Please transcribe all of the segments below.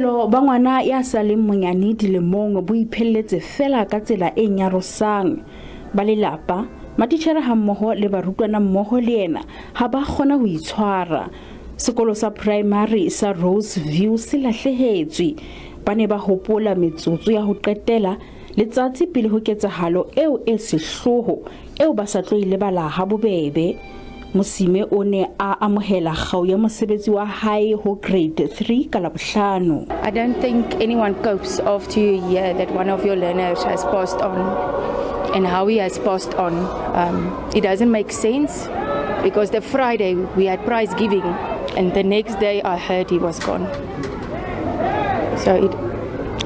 Bophelo ba ngwana ya sa leng monyane dilemong bo iphelletse feela ka tsela e nyarosang. Ba lelapa, matitjhere hammoho le barutwana mmoho le yena ha ba kgona ho itshwara. Sekolo sa praemari sa Rose View se lahlehetswe. Ba ne ba hopola metsotso ya ho qetela letsatsi pele ho ketsahalo eo e sehloho eo ba sa tlo e lebala habobebe. Mosime o ne a amohela kgau ya mosebetsi wa hae ho Grade 3 ka Labohlano. I don't think anyone copes after you hear that one of your learners has passed on and how he has passed on. It doesn't make sense because the Friday we had prize giving and the next day I heard he was gone. So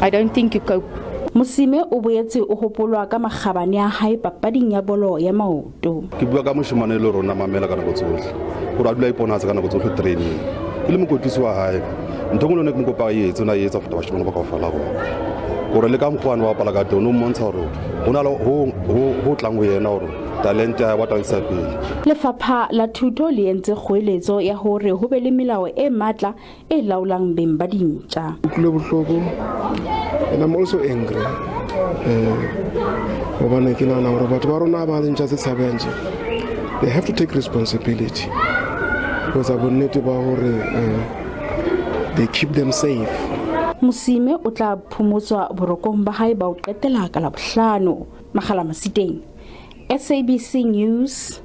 I don't think you cope. Mosime o boetse o hopolwa ka makgabane a hae papading ya bolo ya maoto. Ke bua ka moshemane le rona mamela ka nako tsohle gore a dula iponatsa ka nako tsohle training. Ke le mokwetlisi wa hae, ntho engwe le yone ke mo kopa a etse, o ne a etsa go feta bashemane ba kaofela bona. Gore le ka mokgwa wa bapala ka teng, o ne o mmontsha hore ho na le ho tlang ho yena hore talente ya hae wa tla isa pele. Lefapha la Thuto le entse kgoeletso ya hore ho be le melao e matla e laolang beng ba dintja. Utlwile bohloko and I'm also angry. Hobane ke nahana hore batho ba rona ba le ntja tse tshabehang tje, they have to take responsibility ho etsa bonnete ba hore they keep them safe. Mosime o tla phomotswa borokong ba hae ba ho qetela ka Labohlano. Makgala Masiteng, SABC News,